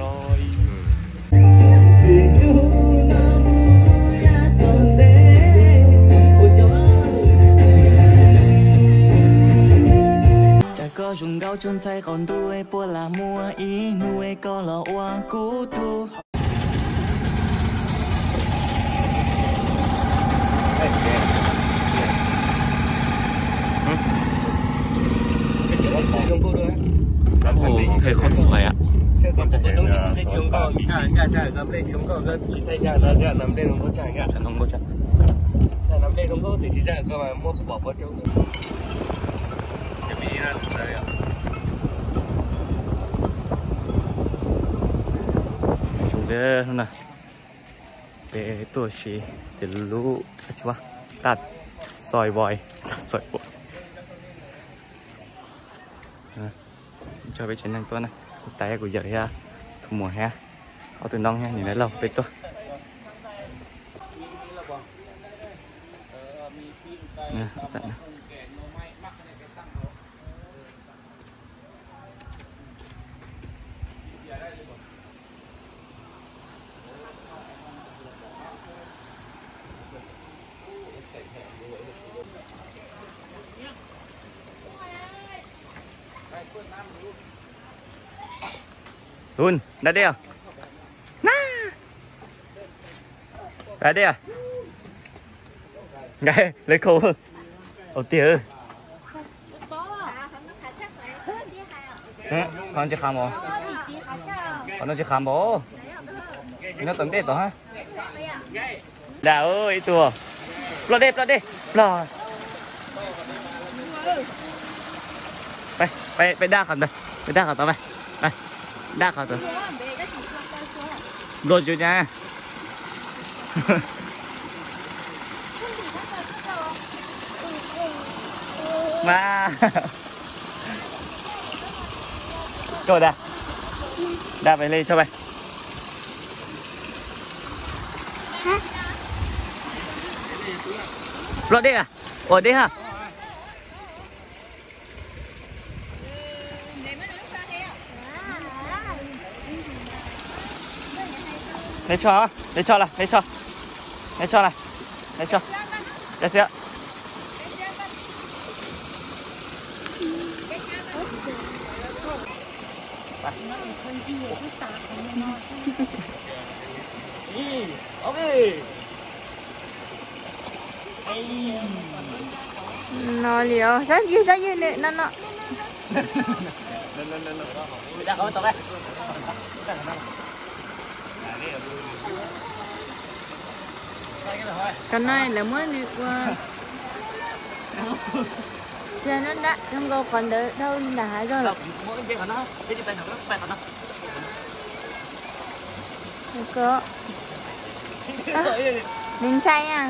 los. Cas koj zoo nkauj tsuas ntxhais qaum ntuj, puas lam muaj ib hnub koj los ua kuv tug? Hơi khó xoay ạ. Zoo na, peb tuaj si ces lub tsis tag xoi voi, tag xoi voi. Tso peb tsev neeg tuaj na, kuv tais kuv yawm thiab tus muam thiab ob tug noob thiab niam lawv laug peb tuaj. Tun, da dej os. Da dej os. Nqaij lawv khau. Ua tiag. Qhov no tsis qhav npaum. Qhov no tsis qhav npaum. Nyob tom ntej tod ha. Da ib tug. Ploj dej, ploj dej, ploj. Peb daj qhov ntawd, peb daj qhov tod, peb daj qhov tod. Nplua tsuv cas. Mas. Coj da. Da pais li, coj pais. Ploj dej a? Ua dej ha. Neb tso, neb tso lawm, neb tso. Neb tso lawm, neb tso. Cov xiab. No li os, sab ywg, sab ywg nws no no. Cov no lawv muab nws ua tsia nab dab zoo nkaus qhov ntawd dhau nram hav zoov lawm. Nws ntshai a.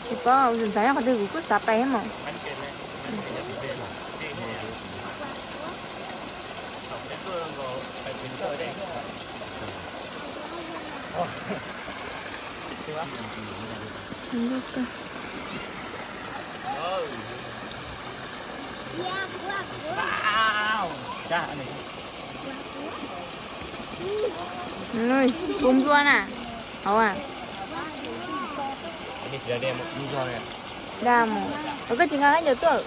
Tsis paub, ntxov nyob qhov twg kuv kuj xav pais thiab mas. Kub npluaj na, hauv a. Da mus, koj tsis nqa khaub ncaws tuaj.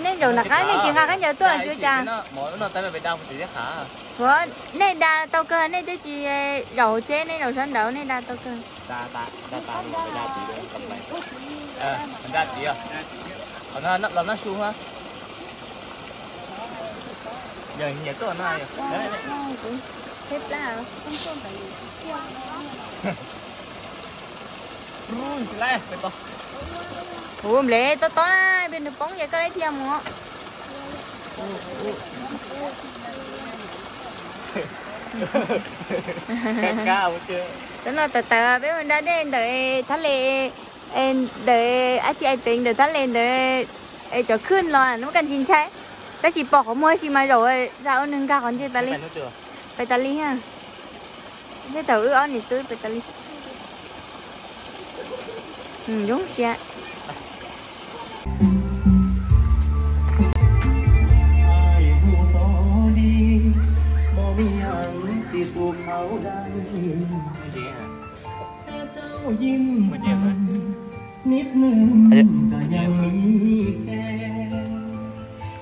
Nej zaum nram qab nej tsis nqa khaub ncaws tuaj tsis ua cas. Ua, nej da tau kawg, nej twb tsis zaum hauv tsheb, nej zaum sab nraud nej da tau kawg. Ua nplej tob tob na, peb nws poob ces koj lab thiaj mus. Cov no tawm tawm peb mus da dej ntawm thab le, ntawm ab tsi ai tev ntawm thab le ntawd, es cov khwj los nws muab kaj ntsis ntshai. Tab sis pom qhov muag tab sis mas zaum zaj ua neeg nkag qhov ntseg tas li. Pais tas li ha. Tej thaum wb ob niam tub pais tas li. Zoo siab.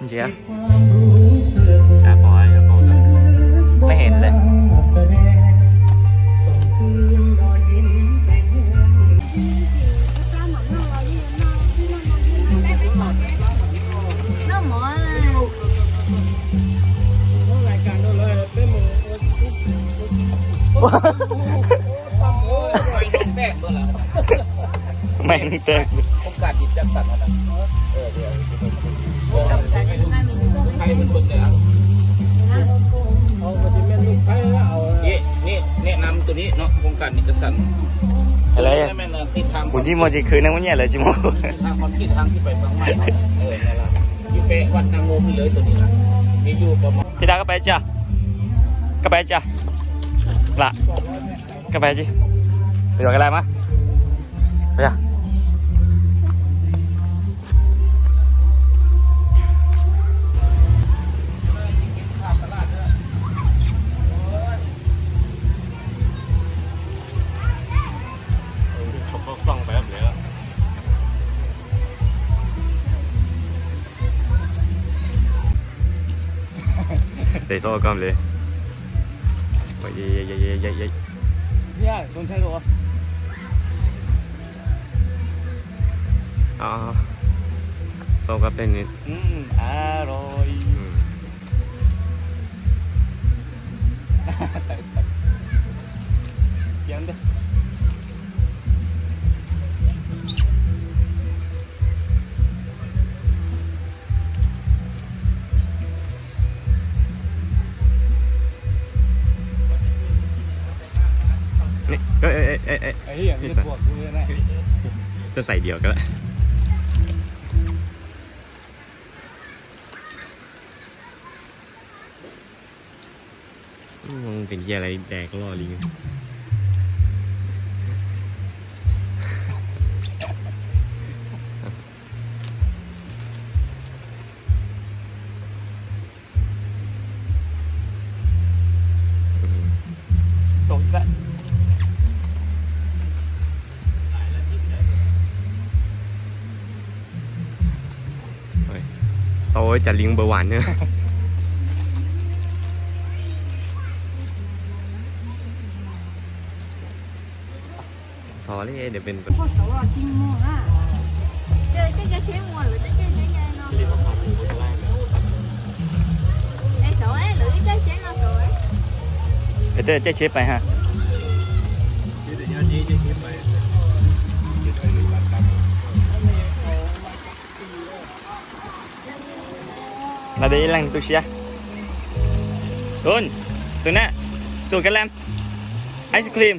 Ntsia. Tsis pom, tsis pom. Tsis pom. Meej teg. Kuv ntsej muag tsis khwv neeg muaj nyiaj lawv tsis mus. Thiab koj pais tsia, koj pais tsia. Lam, koj pais tsi. Pais yuav ka lai mas. Pais yog. Tes xob ua koj nplej. Xob koj tej nws. Twb xaiv diam ka lawm. Ntxim cia lawv daig loj li. Tau cas li npawg Vam na. Thov li, es tej caij tsheb pais ha. Los de ib leeg tu siab. Tus na, tus ka lem, ice cream.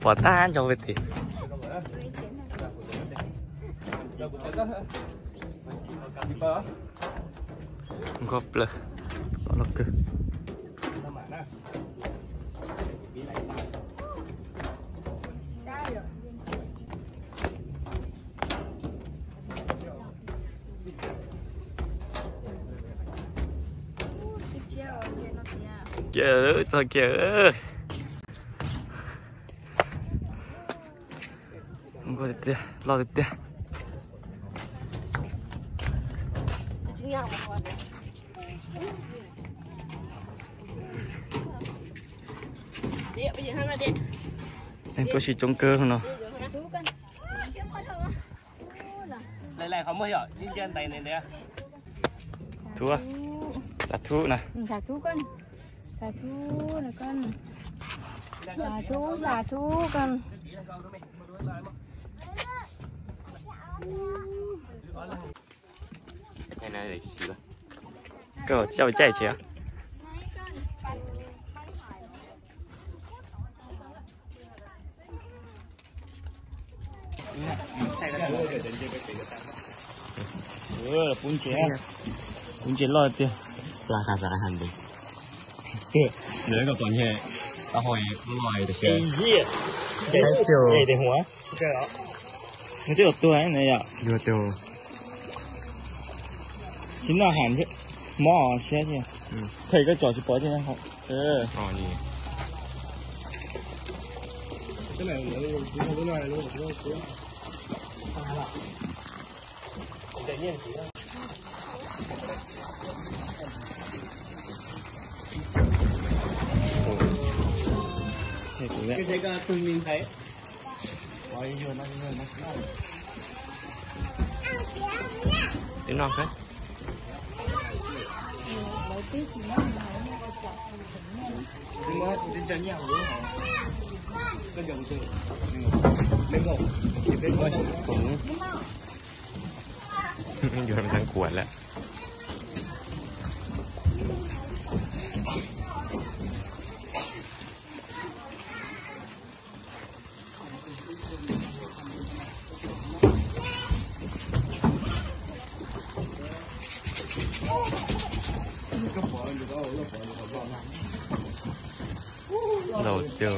Pom tag nrho pem tim. Nkauj plaws. Los kawg. Kiag, txog kiag. Nkauj tiag tiag, loj tiag tiag. Neeg tuaj si coob kawg no. Thub, xav thub na. Xav thub, xav thub koj. Koj coj caij tsev. Pub ntses, pub ntses loj tiag. Pla ka sa han de. Nws kom pom nyias tau ho loj tiag. Nws twb yuav tuag ne yom. Yuav tuag. Tsis noj ham, mob siab thiab. Thaum koj tsom tsis pom thiab. Twb noj thiab. Yuav ntxeev kuam lawm. Laus tiag.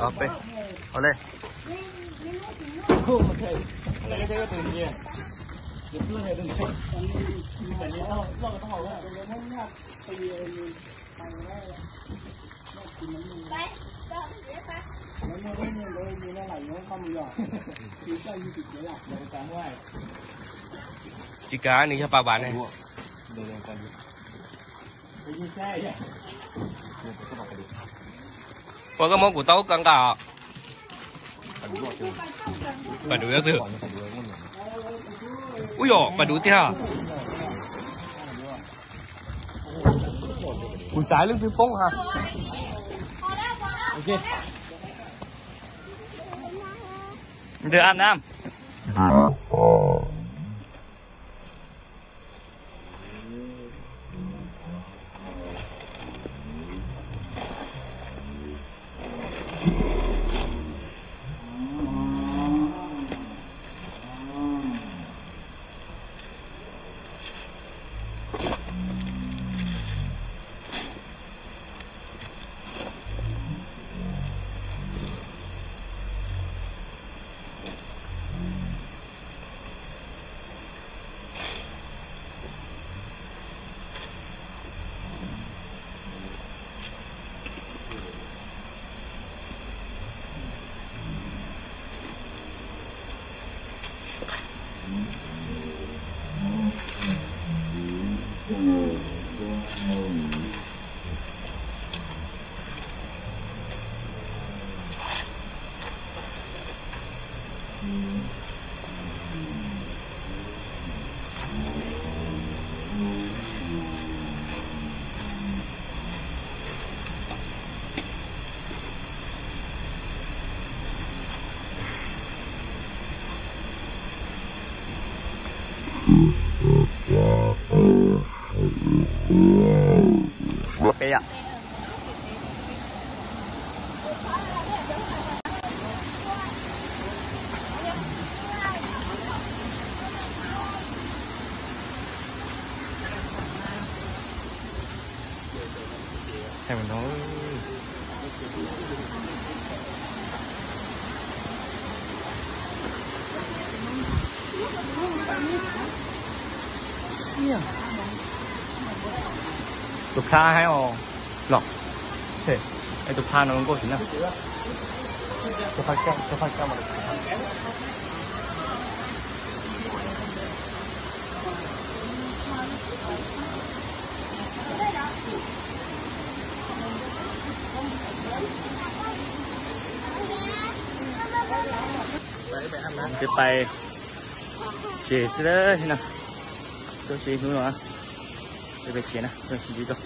Ob peb, ua li. Tsis kav, nws yog pas vas ne. Ua koj muab kuv taub koj nqa. Pas duv xwb. Ub yom, pas duv tiag. Kuv xav leej twg poob ha. Ntawd ab nam. Peb yom. Hay mà nói. Tus phab hais os, los, es tus phab no nkauj xwb na. Tus phab coj, tus phab coj mas. Peb pais tsev xwb na, tuaj tsev hnub no, peb pais tsev na, sib ntsib dua.